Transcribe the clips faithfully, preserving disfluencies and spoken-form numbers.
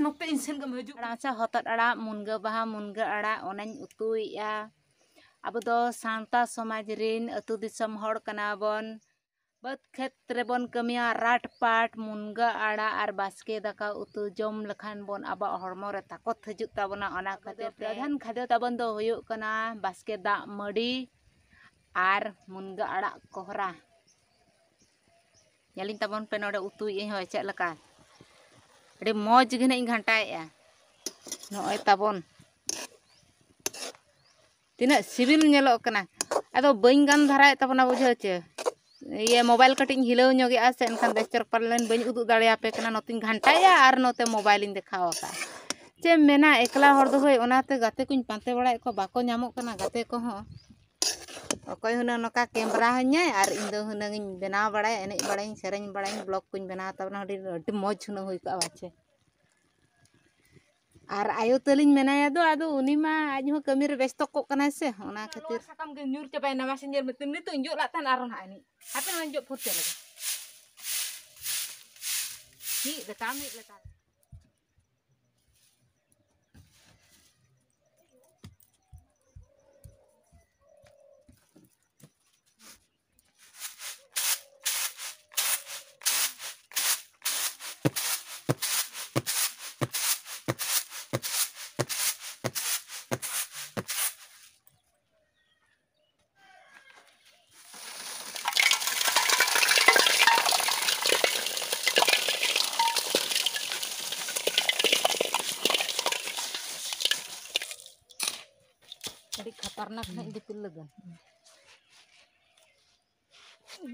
ᱱᱚᱛᱮ ᱤᱧ ᱥᱮᱱ ᱜᱮᱢ ᱦᱤᱡᱩᱜ᱾ ᱟᱲᱟᱜ ᱢᱟᱪᱷᱟ ᱦᱚᱛᱚᱫ ᱟᱲᱟᱜ, ᱢᱩᱱᱜᱟᱹ ᱵᱟᱦᱟ, ᱢᱩᱱᱜᱟᱹ ᱟᱲᱟᱜ, ᱚᱱᱟᱧ ᱩᱛᱩᱭᱮᱫᱼᱟ᱾ ᱟᱵᱚ ᱫᱚ ᱥᱟᱶᱛᱟ ᱥᱚᱢᱟᱡᱽ ᱨᱤᱱ ᱟᱹᱛᱩ ᱫᱤᱥᱚᱢ ᱦᱚᱲ ᱠᱟᱱᱟ ᱵᱚᱱ᱾ ᱵᱟᱹᱫᱽ ᱠᱷᱮᱛ ᱨᱮᱵᱚᱱ ᱠᱟᱹᱢᱤᱭᱟ, ᱨᱟᱴ ᱯᱟᱴ ᱢᱩᱱᱜᱟᱹ ᱟᱲᱟᱜ ᱟᱨ ᱵᱟᱥᱠᱮ ᱫᱟᱠᱟ ᱩᱛᱩ ᱡᱚᱢ ᱞᱮᱠᱷᱟᱱ ᱵᱚᱱ ᱟᱵᱚᱣᱟᱜ ᱦᱚᱲᱢᱚ ᱨᱮ ᱛᱟᱠᱚᱛ ᱦᱤᱡᱩᱜ ᱛᱟᱵᱚᱱᱟ᱾ ᱚᱱᱟ ᱠᱷᱟᱹᱛᱤᱨ ᱛᱮ ᱯᱨᱚᱫᱷᱟᱱ ᱠᱷᱟᱫᱽᱭᱚ ᱛᱟᱵᱚᱱ ᱫᱚ ᱦᱩᱭᱩᱜ ᱠᱟᱱᱟ ᱵᱟᱥᱠᱮ ᱫᱟᱜ ᱢᱟᱹᱰᱤ ᱟᱨ ᱢᱩᱱᱜᱟᱹ ᱟᱲᱟᱜ ᱠᱚᱦᱨᱟ᱾ ᱧᱮᱞᱤᱧ ᱛᱟᱵᱚᱱ ᱯᱮ ᱱᱚᱰᱮ ᱩᱛᱩᱭᱮᱫ ᱟᱹᱧ ᱦᱳᱭ ᱪᱮᱫ ᱞᱮᱠᱟ᱾ ᱟᱹᱰᱤ ᱢᱚᱡᱽ ᱜᱮ ᱱᱟᱜ ᱤᱧ ᱜᱷᱟᱱᱴᱟᱭᱮᱫᱼᱟ᱾ ᱱᱚᱜᱼᱚᱭ ᱛᱟᱵᱚᱱ ᱛᱤᱱᱟᱹᱜ ᱥᱤᱵᱤᱞ ᱧᱮᱞᱚᱜ ᱠᱟᱱᱟ᱾ ᱟᱫᱚ ᱵᱟᱹᱧ ᱜᱟᱱ ᱫᱷᱟᱨᱟᱭᱮᱫ ᱛᱟᱵᱚᱱᱟ, ᱵᱩᱡᱷᱟᱹᱣ ᱪᱮ᱾ ᱤᱭᱟᱹ, ᱢᱳᱵᱟᱭᱤᱞ ᱠᱟᱹᱴᱤᱡ ᱤᱧ ᱦᱤᱞᱟᱹᱣ ᱧᱚᱜᱮᱜᱼᱟ ᱥᱮ, ᱮᱱᱠᱷᱟᱱ ᱵᱮᱥ ᱪᱚᱨᱚᱠ ᱯᱟᱞᱮᱱ ᱵᱟᱹᱧ ᱩᱫᱩᱜ ᱫᱟᱲᱮᱭᱟᱯᱮ ᱠᱟᱱᱟ᱾ ᱱᱚᱛᱮᱧ ᱜᱷᱟᱱᱴᱟᱭᱟ ᱟᱨ ᱱᱚᱛᱮ ᱢᱳᱵᱟᱭᱤᱞᱤᱧ ᱫᱮᱠᱷᱟᱣ ᱟᱠᱟᱫᱼᱟ᱾ ᱪᱮᱫ ᱮᱢ ᱢᱮᱱᱟ, ᱮᱠᱞᱟ ᱦᱚᱲ ᱫᱚ ᱦᱳᱭ, ᱚᱱᱟᱛᱮ ᱜᱟᱛᱮ ᱠᱚᱧ ᱯᱟᱱᱛᱮ ᱵᱟᱲᱟᱭᱮᱫ ᱠᱚᱣᱟ, ᱵᱟᱠᱚ ᱧᱟᱢᱚᱜ ᱠᱟᱱᱟ ᱜᱟᱛᱮ ᱠᱚᱦᱚᱸ᱾ ᱚᱠᱚᱭ ᱦᱩᱱᱟᱹᱝ ᱱᱚᱝᱠᱟ ᱠᱮᱢᱨᱟ ᱟᱹᱧᱟᱭ ᱟᱨ ᱤᱧ ᱫᱚ ᱦᱩᱱᱟᱹᱝ ᱤᱧ ᱵᱮᱱᱟᱣ ᱵᱟᱲᱟᱭᱟ, ᱮᱱᱮᱡ ᱵᱟᱲᱟᱭᱟᱹᱧ, ᱥᱮᱨᱮᱧ ᱵᱟᱲᱟᱭᱟᱹᱧ, ᱵᱞᱚᱜᱽ ᱠᱚᱧ ᱵᱮᱱᱟᱣ ᱛᱟᱵᱚᱱᱟ᱾ ᱟᱹᱰᱤ, ᱟᱹᱰᱤ ᱢᱚᱡᱽ ᱦᱩᱱᱟᱹᱝ ᱦᱩᱭ ᱠᱚᱜᱼᱟ ᱵᱟᱪᱮ᱾ ᱟᱨ ᱟᱭᱳ ᱛᱟᱹᱞᱤᱧ ᱢᱮᱱᱟᱭᱟ ᱫᱚ, ᱟᱫᱚ ᱩᱱᱤ ᱢᱟ ᱟᱡ ᱦᱚᱸ ᱠᱟᱹᱢᱤ ᱨᱮ ᱵᱮᱥᱛᱚ ᱠᱚᱜ ᱠᱟᱱᱟᱭ ᱥᱮ, ᱚᱱᱟ ᱠᱷᱟᱹᱛᱤᱨ᱾ ᱱᱚᱣᱟ ᱥᱟᱠᱟᱢ ᱜᱮ ᱧᱩᱨ ᱪᱟᱵᱟᱭᱮᱱᱟ, ᱢᱟᱥᱮ ᱧᱮᱞ ᱢᱮ, ᱱᱤᱛᱚᱜ ᱤᱧ ᱡᱚᱜ ᱞᱟᱜ ᱛᱟᱦᱮᱱ ᱟᱨᱦᱚᱸ ᱱᱟᱦᱟᱜ ᱮᱱᱮᱡ᱾ ᱦᱟᱯᱮ ᱱᱚᱣᱟᱧ ᱡᱚᱜ ᱯᱷᱩᱨᱪᱟᱹ ᱞᱮᱜᱮ᱾ ᱢᱤᱫ ᱞᱮᱠᱟ, ᱢᱤᱫ ᱞᱮᱠᱟ᱾ ᱟᱹᱰᱤ ᱠᱷᱟᱛᱟᱨᱱᱟᱠ ᱱᱟᱜ ᱫᱤᱯᱤᱞ ᱞᱟᱹᱜᱤᱫ᱾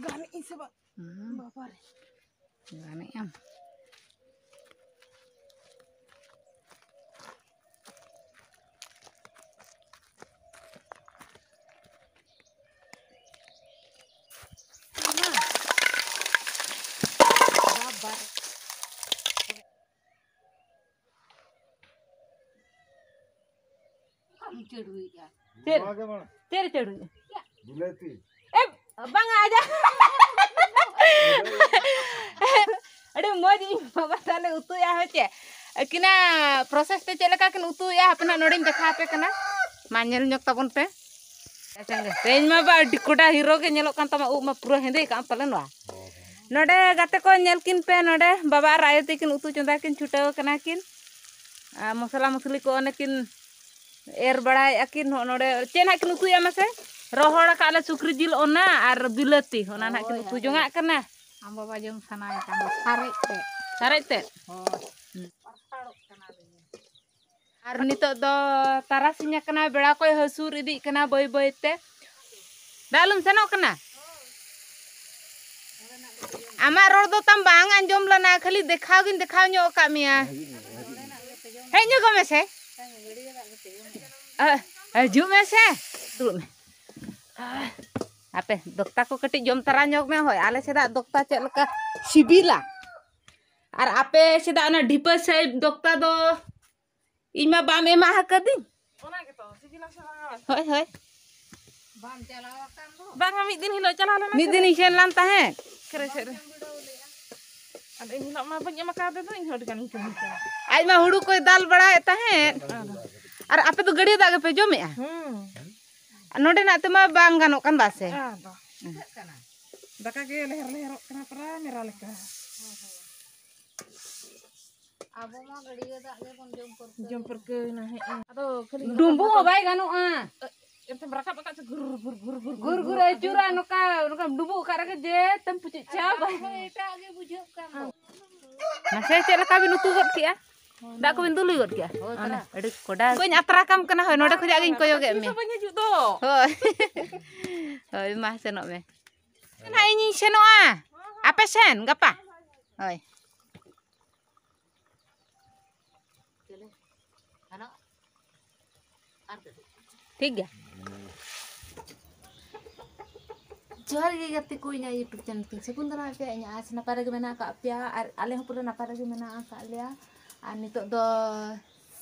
ᱜᱟᱱᱮᱜ ᱤᱧ ᱥᱮ ᱵᱟᱝ? ᱦᱩᱸ᱾ ᱵᱟᱵᱟᱨᱮ᱾ ᱜᱟᱱᱮᱜ ᱟᱢ᱾ ᱵᱟᱵᱟᱨᱮ᱾ ᱪᱟᱹᱰᱩᱭᱮᱫᱼᱟ᱾ ᱪᱮᱫ? ᱱᱚᱣᱟ ᱜᱮ ᱢᱟ᱾ ᱪᱮᱫ ᱨᱮ ᱪᱟᱹᱰᱩᱭᱮᱫᱼᱟ? ᱵᱤᱞᱟᱹᱛᱤ᱾ ᱮ, ᱵᱟᱝᱟ, ᱟᱡᱟᱜ᱾ ᱟᱹᱰᱤ ᱢᱚᱡᱽ ᱤᱧ ᱵᱟᱵᱟ ᱛᱟᱞᱮ ᱩᱛᱩᱭᱟ ᱦᱮᱸ ᱪᱮ᱾ ᱟᱹᱠᱤᱱᱟᱜ process ᱛᱮ ᱪᱮᱫ ᱞᱮᱠᱟ ᱠᱤᱱ ᱩᱛᱩᱭᱮᱫᱼᱟ, ᱦᱟᱯᱮ ᱱᱟᱜ ᱱᱚᱰᱮᱧ ᱫᱮᱠᱷᱟᱣ ᱟᱯᱮ ᱠᱟᱱᱟ᱾ ᱢᱟ ᱧᱮᱞ ᱧᱚᱜ ᱛᱟᱵᱚᱱ ᱯᱮ᱾ ᱛᱮᱦᱮᱧ ᱢᱟ ᱵᱟ ᱟᱹᱰᱤ ᱠᱚᱰᱟ ᱦᱤᱨᱳ ᱜᱮ ᱧᱮᱞᱚᱜ ᱠᱟᱱ ᱛᱟᱢᱟ, ᱩᱵ ᱢᱟ ᱯᱩᱨᱟᱹ ᱦᱮᱸᱫᱮ ᱠᱟᱜᱼᱟᱢ ᱯᱟᱞᱮ ᱱᱚᱣᱟ᱾ ᱱᱚᱰᱮ ᱜᱟᱛᱮ ᱠᱚ ᱧᱮᱞ ᱠᱤᱱ ᱯᱮ, ᱱᱚᱰᱮ ᱵᱟᱵᱟ ᱟᱨ ᱟᱭᱳ ᱛᱤᱠᱤᱱ ᱩᱛᱩ ᱪᱚᱸᱫᱟ ᱠᱤᱱ ᱪᱷᱩᱴᱟᱹᱣ ᱠᱟᱱᱟ ᱠᱤᱱ᱾ ᱟᱨ ᱢᱚᱥᱞᱟ ᱢᱚᱥᱞᱤ ᱠᱚ ᱚᱱᱮ ᱠᱤᱱ ᱮᱨ ᱵᱟᱲᱟᱭᱮᱫᱼᱟ ᱠᱤᱱ᱾ ᱱᱚᱜᱼᱚ ᱱᱚᱰᱮ ᱪᱮᱫ ᱱᱟᱦᱟᱜ ᱠᱤᱱ ᱩᱛᱩᱭᱟ ᱢᱟᱥᱮ? ᱨᱚᱦᱚᱲ ᱟᱠᱟᱫ ᱞᱮ ᱥᱩᱠᱨᱤ ᱡᱤᱞ ᱚᱱᱟ ᱟᱨ ᱵᱤᱞᱟᱹᱛᱤ, ᱚᱱᱟ ᱱᱟᱦᱟᱜ ᱠᱤᱱ ᱦᱳᱭ, ᱩᱛᱩ ᱟᱫᱚ ᱡᱚᱝᱟᱜ ᱠᱟᱱᱟ᱾ ᱟᱢ ᱵᱟᱵᱟ ᱡᱚᱢ ᱥᱟᱱᱟᱭᱮ ᱠᱟᱱᱟ, ᱥᱟᱨᱮᱡ ᱛᱮ᱾ ᱥᱟᱨᱮᱡ ᱛᱮ? ᱦᱳᱭ᱾ ᱦᱩᱸ᱾ ᱯᱟᱨᱥᱟᱲᱚᱜ ᱠᱟᱱᱟ ᱞᱤᱧ᱾ ᱟᱨ ᱱᱤᱛᱚᱜ ᱫᱚ ᱛᱟᱨᱟᱥᱤᱧ ᱟᱠᱟᱱᱟ, ᱵᱮᱲᱟ ᱠᱚᱭ ᱦᱟᱹᱥᱩᱨ ᱤᱫᱤᱜ ᱠᱟᱱᱟ ᱵᱟᱹᱭ ᱵᱟᱹᱭ ᱛᱮ᱾ ᱫᱟᱜ ᱞᱩᱢ ᱥᱮᱱᱚᱜ ᱠᱟᱱᱟ? ᱟᱢᱟᱜ ᱨᱚᱲ ᱫᱚ ᱛᱟᱢ ᱵᱟᱝ ᱟᱸᱡᱚᱢ ᱞᱮᱱᱟ, ᱠᱷᱟᱹᱞᱤ ᱫᱮᱠᱷᱟᱣ ᱜᱤᱧ ᱫᱮᱠᱷᱟᱣ ᱧᱚᱜ ᱟᱠᱟᱫ ᱢᱮᱭᱟ᱾ ᱦᱮᱡ ᱧᱚᱜᱚᱜ ᱢᱮᱥᱮ᱾ ᱟ, ᱦᱤᱡᱩᱜ ᱢᱮᱥᱮ᱾ ᱫᱩᱲᱩᱵ ᱢᱮ᱾ ᱟᱯᱮ ᱫᱚᱠᱛᱟ ᱠᱚ ᱠᱟᱹᱴᱤᱡ ᱡᱚᱢ ᱛᱟᱨᱟ ᱧᱚᱜ ᱢᱮ᱾ ᱦᱳᱭ, ᱟᱞᱮ ᱥᱮᱫᱟᱜ ᱫᱚᱠᱛᱟ ᱪᱮᱫ ᱞᱮᱠᱟ ᱥᱤᱵᱤᱞᱟ, ᱟᱨ ᱟᱯᱮ ᱥᱮᱫᱟᱜ ᱚᱱᱟ ᱰᱷᱤᱯᱟᱹ ᱥᱟᱹᱭᱤᱵ ᱫᱚᱠᱛᱟ ᱫᱚ ᱤᱧ ᱢᱟ ᱵᱟᱢ ᱮᱢᱟ ᱟᱠᱟᱫᱤᱧ᱾ ᱚᱱᱟ ᱜᱮᱛᱚ, ᱥᱤᱵᱤᱞᱟ ᱥᱮ ᱵᱟᱝᱟ? ᱦᱳᱭ, ᱦᱳᱭ᱾ ᱵᱟᱝᱟ, ᱢᱤᱫ ᱫᱤᱱ ᱦᱤᱞᱳᱜ ᱪᱟᱞᱟᱣ ᱞᱮᱱᱟ ᱢᱤᱫ ᱥᱮ? ᱫᱤᱱ ᱤᱧ ᱥᱮᱱ ᱞᱮᱱ ᱛᱟᱦᱮᱸᱫ᱾ ᱠᱷᱟᱹᱨᱟᱹᱭ ᱥᱮᱫ ᱨᱮ᱾ ᱟᱫᱚ ᱤᱧ ᱦᱤᱞᱳᱜ ᱢᱟ ᱵᱟᱹᱧ ᱮᱢ ᱟᱠᱟᱫᱮ ᱫᱚ, ᱤᱧ ᱦᱚᱸ ᱟᱹᱰᱤ ᱜᱟᱱᱤᱧ ᱠᱟᱹᱢᱤ ᱠᱟᱱᱟ᱾ ᱟᱡ ᱢᱟ ᱦᱩᱲᱩ ᱠᱚᱭ ᱫᱟᱞ ᱵᱟᱲᱟᱭᱮᱫ ᱛᱟᱦᱮᱸᱫ᱾ ᱟᱫᱚ᱾ ᱟᱨ ᱟᱯᱮ ᱫᱚ ᱜᱟᱹᱰᱭᱟᱹ ᱫᱟᱜ ᱜᱮᱯᱮ ᱡᱚᱢᱮᱜᱼᱟ? ᱦᱩᱸ᱾ ᱟᱨ ᱱᱚᱸᱰᱮᱱᱟᱜ ᱛᱮᱢᱟ ᱵᱟᱝ ᱜᱟᱱᱚᱜ ᱠᱟᱱ ᱵᱟᱥᱮ? ᱟᱫᱚ᱾ ᱦᱩᱸ᱾ ᱫᱟᱠᱟ ᱜᱮ ᱞᱮᱦᱮᱨ ᱞᱮᱦᱮᱨᱚᱜ ᱠᱟᱱᱟ ᱯᱟᱨᱟ ᱢᱮᱨᱟ ᱞᱮᱠᱟ᱾ ᱟᱵᱚ ᱢᱟ ᱜᱟᱹᱰᱭᱟᱹ ᱫᱟᱜ ᱜᱮᱵᱚᱱ ᱡᱚᱢ ᱯᱟᱹᱨᱠᱟᱹᱣ᱾ ᱡᱚᱢ ᱯᱟᱹᱨᱠᱟᱹᱣ ᱮᱱᱟ, ᱦᱮᱸ᱾ ᱟᱫᱚ ᱠᱷᱟᱹᱞᱤ ᱰᱩᱸᱵᱩᱜ ᱦᱚᱸ ᱵᱟᱭ ᱜᱟᱱᱚᱜᱼᱟ᱾ ᱮᱱᱛᱮᱢ ᱨᱟᱠᱟᱵ ᱟᱠᱟᱫ ᱪᱚ ᱜᱷᱩᱨ, ᱜᱷᱩᱨ, ᱜᱷᱩᱨ, ᱜᱷᱩᱨ, ᱜᱷᱩᱨ, ᱜᱷᱩᱨ ᱟᱹᱪᱩᱨᱟ ᱱᱚᱝᱠᱟ, ᱱᱚᱝᱠᱟᱢ ᱰᱩᱸᱵᱩᱜ ᱟᱠᱟᱫ ᱨᱮᱜᱮ ᱡᱮ ᱛᱮᱢ ᱯᱩᱪᱩᱡ ᱪᱟᱵᱟ᱾ ᱟᱨᱦᱚᱸ ᱮᱴᱟᱜ ᱜᱮ ᱵᱩᱡᱷᱟᱹᱜ ᱠᱟᱱ ᱫᱚ᱾ ᱢᱟᱥᱮ ᱪᱮᱫ ᱞᱮᱠᱟ ᱵᱤᱱ ᱩᱛᱩ ᱜᱚᱫ ᱠᱮᱜᱼᱟ? ᱫᱟᱜ ᱠᱚᱵᱤᱱ ᱫᱩᱞ ᱜᱚᱫ ᱠᱮᱜᱼᱟ? ᱦᱳᱭ, ᱚᱱᱟ ᱛᱟᱨᱟ᱾ ᱟᱹᱰᱤ ᱠᱚᱰᱟ᱾ ᱵᱟᱹᱧ ᱟᱛᱨᱟ ᱠᱟᱢ ᱠᱟᱱᱟ, ᱦᱳᱭ, ᱱᱚᱰᱮ ᱠᱷᱚᱱᱟᱜ ᱜᱤᱧ ᱠᱚᱭᱚᱜᱮᱫ ᱛᱤᱥ ᱢᱮ᱾ ᱦᱚᱸ ᱵᱟᱹᱧ ᱦᱤᱡᱩᱜ ᱫᱚ᱾ ᱦᱳᱭ᱾ ᱦᱳᱭ, ᱢᱟ ᱥᱮᱱᱚᱜ ᱢᱮ᱾ ᱱᱟᱦᱟᱜ ᱤᱧᱤᱧ ᱥᱮᱱᱚᱜᱼᱟ᱾ ᱟᱯᱮ ᱥᱮᱱ ᱜᱟᱯᱟ? ᱦᱳᱭ᱾ ᱴᱷᱤᱠ ᱜᱮᱭᱟ᱾ ᱡᱚᱦᱟᱨ ᱜᱮ ᱜᱟᱛᱮ ᱠᱚ, ᱤᱧᱟᱹᱜ YouTube channel ᱛᱤᱧ ᱥᱟᱹᱜᱩᱱ ᱫᱟᱨᱟᱢ ᱯᱮᱭᱟ᱾ ᱤᱧ ᱟᱥ ᱱᱟᱯᱟᱭ ᱨᱮᱜᱮ ᱢᱮᱱᱟᱜ ᱟᱠᱟᱫ ᱯᱮᱭᱟ ᱟᱨ ᱟᱞᱮ ᱦᱚᱸ ᱯᱩᱨᱟᱹ ᱱᱟᱯᱟᱭ ᱨᱮᱜᱮ ᱢᱮᱱᱟᱜ ᱟᱠᱟᱫ ᱞᱮᱭᱟ᱾ ᱟᱨ ᱱᱤᱛᱚᱜ ᱫᱚ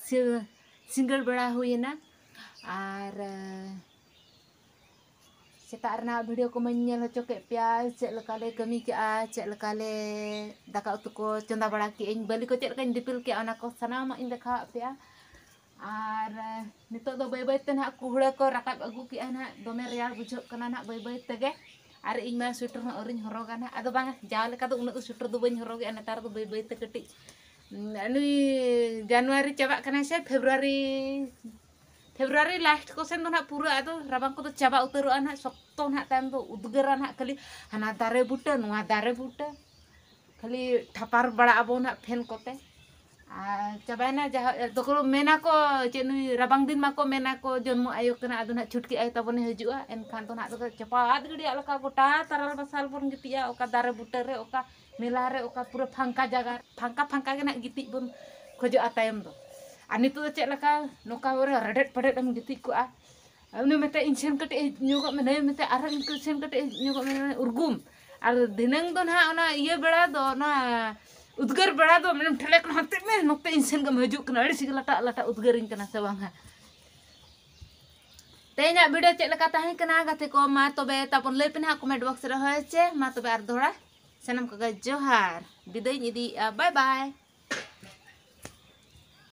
ᱥᱤ-, ᱥᱤᱸᱜᱟᱹᱲ ᱵᱮᱲᱟ ᱦᱩᱭᱮᱱᱟ ᱟᱨ ᱥᱮᱛᱟᱜ ᱨᱮᱱᱟᱜ ᱵᱷᱤᱰᱤᱭᱳ ᱠᱚ ᱢᱟᱧ ᱧᱮᱞ ᱦᱚᱪᱚ ᱠᱮᱫ ᱯᱮᱭᱟ, ᱪᱮᱫ ᱞᱮᱠᱟ ᱞᱮ ᱠᱟᱹᱢᱤ ᱠᱮᱜᱼᱟ, ᱪᱮᱫ ᱞᱮᱠᱟ ᱞᱮ ᱫᱟᱠᱟ ᱩᱛᱩ ᱠᱚ ᱪᱚᱸᱫᱟ ᱵᱟᱲᱟ ᱠᱮᱜᱼᱟᱹᱧ, ᱵᱟᱹᱞᱤ ᱠᱚ ᱪᱮᱫ ᱞᱮᱠᱟᱧ ᱫᱤᱯᱤᱞ ᱠᱮᱜᱼᱟ, ᱚᱱᱟ ᱠᱚ ᱥᱟᱱᱟᱢᱟᱜ ᱤᱧ ᱫᱮᱠᱷᱟᱣᱟᱫ ᱯᱮᱭᱟ᱾ ᱟᱨ ᱱᱤᱛᱚᱜ ᱫᱚ ᱵᱟᱹᱭ ᱵᱟᱹᱭ ᱛᱮ ᱱᱟᱦᱟᱜ ᱠᱩᱦᱲᱟᱹ ᱠᱚ ᱨᱟᱠᱟᱵ ᱟᱹᱜᱩ ᱠᱮᱜᱼᱟ ᱱᱟᱦᱟᱜ, ᱫᱚᱢᱮ ᱨᱮᱭᱟᱲ ᱵᱩᱡᱷᱟᱹᱜ ᱠᱟᱱᱟ ᱱᱟᱦᱟᱜ ᱵᱟᱹᱭ ᱵᱟᱹᱭ ᱛᱮᱜᱮ᱾ ᱟᱨ ᱤᱧ ᱢᱟ ᱥᱩᱭᱮᱴᱟᱨ ᱦᱚᱸ ᱟᱹᱣᱨᱤᱧ ᱦᱚᱨᱚᱜᱟ ᱱᱟᱦᱟᱜ, ᱟᱫᱚ ᱵᱟᱝᱟ, ᱡᱟᱣ ᱞᱮᱠᱟ ᱫᱚ ᱩᱱᱟᱹᱜ ᱫᱚ ᱥᱩᱭᱮᱴᱟᱨ ᱫᱚ ᱵᱟᱹᱧ ᱦᱚᱨᱚᱜᱮᱜᱼᱟ, ᱱᱮᱛᱟᱨ ᱫᱚ ᱵᱟᱹᱭ ᱵᱟᱹᱭ ᱛᱮ ᱠᱟᱹᱴᱤᱡ, ᱩᱸ, ᱱᱩᱭ ᱡᱟᱱᱩᱣᱟᱨᱤ ᱪᱟᱵᱟᱜ ᱠᱟᱱᱟᱭ ᱥᱮ ᱯᱷᱮᱵᱽᱨᱩᱣᱟᱨᱤ, ᱯᱷᱮᱵᱽᱨᱩᱣᱟᱨᱤ ᱞᱟᱥᱴ ᱠᱚ ᱥᱮᱱ ᱫᱚ ᱱᱟᱦᱟᱜ ᱯᱩᱨᱟᱹ ᱟᱫᱚ ᱨᱟᱵᱟᱝ ᱠᱚᱫᱚ ᱪᱟᱵᱟ ᱩᱛᱟᱹᱨᱚᱜᱼᱟ ᱱᱟᱦᱟᱜ, ᱥᱚᱠᱛᱚ ᱱᱟᱦᱟᱜ ᱛᱟᱭᱚᱢ ᱫᱚ ᱩᱫᱽᱜᱟᱹᱨᱟ ᱱᱟᱦᱟᱜ, ᱠᱷᱟᱹᱞᱤ ᱦᱟᱱᱟ ᱫᱟᱨᱮ ᱵᱩᱴᱟᱹ, ᱱᱚᱣᱟ ᱫᱟᱨᱮ ᱵᱩᱴᱟᱹ, ᱠᱷᱟᱹᱞᱤ ᱴᱷᱟᱯᱟᱨ ᱵᱟᱲᱟᱜ ᱟᱵᱚ ᱱᱟᱦᱟᱜ ᱯᱷᱮᱱ ᱠᱚᱛᱮ᱾ ᱟᱨ ᱪᱟᱵᱟᱭᱮᱱᱟ ᱡᱟᱦᱟᱸ ᱫᱚᱠᱚ ᱢᱮᱱᱟ ᱠᱚ, ᱪᱮᱫ ᱱᱩᱭ ᱨᱟᱵᱟᱝ ᱫᱤᱱ ᱢᱟᱠᱚ ᱢᱮᱱᱟ ᱠᱚ ᱡᱚᱱᱢᱚ ᱟᱭᱳ ᱠᱟᱱᱟ, ᱟᱫᱚ ᱱᱟᱦᱟᱜ ᱪᱷᱩᱴᱠᱤ ᱟᱭᱳ ᱛᱟᱵᱚᱱᱮ ᱦᱤᱡᱩᱜᱼᱟ, ᱮᱱᱠᱷᱟᱱ ᱫᱚ ᱱᱟᱦᱟᱜ ᱫᱚᱠᱚ ᱪᱟᱯᱟᱫ ᱜᱤᱰᱤᱭᱟᱜ ᱞᱮᱠᱟ ᱜᱚᱴᱟ ᱛᱟᱨᱟᱞ ᱵᱟᱥᱟᱞ ᱵᱚᱱ ᱜᱤᱛᱤᱡᱼᱟ, ᱚᱠᱟ ᱫᱟᱨᱮ ᱵᱩᱴᱟᱹ ᱨᱮ, ᱚᱠᱟ ᱢᱮᱞᱟ ᱨᱮ, ᱚᱠᱟ ᱯᱩᱨᱟᱹ ᱯᱷᱟᱝᱠᱟ ᱡᱟᱭᱜᱟ, ᱯᱷᱟᱝᱠᱟ ᱯᱷᱟᱝᱠᱟ ᱜᱮ ᱱᱟᱦᱟᱜ ᱜᱤᱛᱤᱡ ᱵᱚᱱ ᱠᱷᱚᱡᱚᱜᱼᱟ ᱛᱟᱭᱚᱢ ᱫᱚ᱾ ᱟᱨ ᱱᱤᱛᱚᱜ ᱫᱚ ᱪᱮᱫ ᱞᱮᱠᱟ, ᱱᱚᱝᱠᱟ ᱠᱚᱨᱮ ᱨᱮᱰᱮᱫ ᱯᱮᱰᱮᱫ ᱮᱢ ᱜᱤᱛᱤᱡ ᱠᱚᱜᱼᱟ, ᱩᱱᱤ ᱢᱮᱛᱟᱭ, "ᱤᱧ ᱥᱮᱱ ᱠᱟᱹᱴᱤᱡ ᱧᱚᱜᱚᱜ ᱢᱮ, ᱱᱟᱹᱭ ᱢᱮᱛᱟᱭ, ᱟᱨᱦᱚᱸ ᱤᱧ ᱥᱮᱱ ᱠᱟᱹᱴᱤᱡ ᱧᱚᱜᱚᱜ ᱢᱮ", ᱩᱨᱜᱩᱢ᱾ ᱟᱨ ᱫᱷᱤᱱᱟᱹᱝ ᱫᱚ ᱱᱟᱦᱟᱜ ᱚᱱᱟ ᱤᱭᱟᱹ ᱵᱮᱲᱟ ᱫᱚ, ᱚᱱᱟ ᱩᱫᱽᱜᱟᱹᱨ ᱵᱮᱲᱟ ᱫᱚ ᱢᱮᱱᱮᱢ ᱴᱷᱮᱞᱮ ᱠᱟᱱᱟ, "ᱦᱟᱱᱛᱮ ᱢᱮ, ᱱᱚᱛᱮ ᱤᱧ ᱥᱮᱱ ᱜᱮᱢ ᱦᱤᱡᱩᱜ ᱠᱟᱱᱟ", ᱟᱹᱲᱤᱥ ᱜᱮ ᱞᱟᱴᱟ ᱞᱟᱴᱟ ᱩᱫᱽᱜᱟᱹᱨᱤᱧ ᱠᱟᱱᱟ ᱥᱮ ᱵᱟᱝᱟ? ᱛᱮᱦᱮᱧᱟᱜ ᱵᱷᱤᱰᱤᱭᱳ ᱪᱮᱫ ᱞᱮᱠᱟ ᱛᱟᱦᱮᱸ ᱠᱟᱱᱟ ᱜᱟᱛᱮ ᱠᱚ? ᱢᱟ ᱛᱚᱵᱮ ᱛᱟᱵᱚᱱ ᱞᱟᱹᱭ ᱯᱮ ᱱᱟᱦᱟᱜ ᱠᱚᱢᱮᱱᱴ ᱵᱚᱠᱥ ᱨᱮ, ᱦᱳᱭ ᱪᱮ? ᱢᱟ ᱛᱚᱵᱮ ᱟᱨ ᱫᱚᱦᱲᱟ ᱥᱟᱱᱟᱢ ᱠᱚᱜᱮ ᱡᱚᱦᱟᱨ, ᱵᱤᱫᱟᱹᱭᱤᱧ ᱤᱫᱤᱭᱮᱫᱼᱟ, ᱵᱟᱭ ᱵᱟᱭ᱾